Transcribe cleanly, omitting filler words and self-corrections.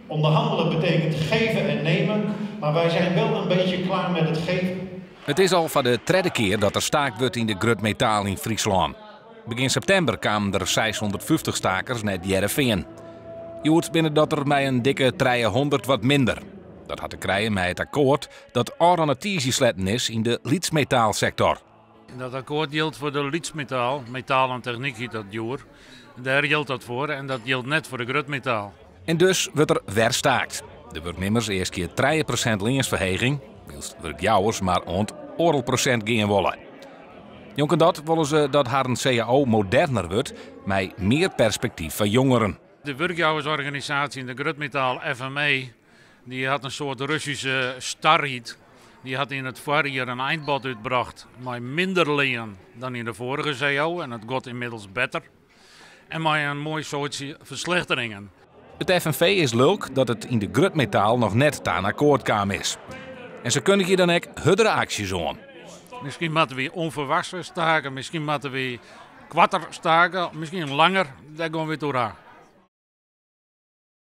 Onderhandelen betekent geven en nemen, maar wij zijn wel een beetje klaar met het geven. It is al foar de tredde kear dat der staakt wurdt yn de grutmetaal yn Fryslân. Begjin septimber kamen der 650 stakers nei It Hearrenfean. Hjoed binne dat der mei in dikke 300 wat minder. Dat hat te krijen mei it akkoart dat ôfrûne tiisdei sletten is yn de lytsmetaalsektor. Dat akkoart jildt foar de lytsmetaal, metaal en technyk hjit dat djoer. Dêr jildt dat foar en dat jildt net foar de grutmetaal. En dus wurdt der wer staakt. De wurknimmers easkje 3% leansferheging, wylst wurkjouwers mar oant 1,5% gean wolle. Njonken dat wolle se dat harren cao moderner wurdt mei mear perspektyf foar jongeren. De wurkjouwersorganisaasje yn de grutmetaal FME dy hat in soart Russyske starheid. Dy hat yn it foarjier in eindbod útbrocht mei minder lean dan yn de foarige cao en it giet ynmiddels better. En mei in moai soartsje ferslechteringen. It FNV is lulk dat it yn de grutmetaal noch net ta in akkoart kaam is. En se kundigje dan ek hurdere aksjes oan. Miskien moatte wy ûnferwachts stake, miskien moatte wy koarter stake, miskien langer. Dêr gean wy it oer ha.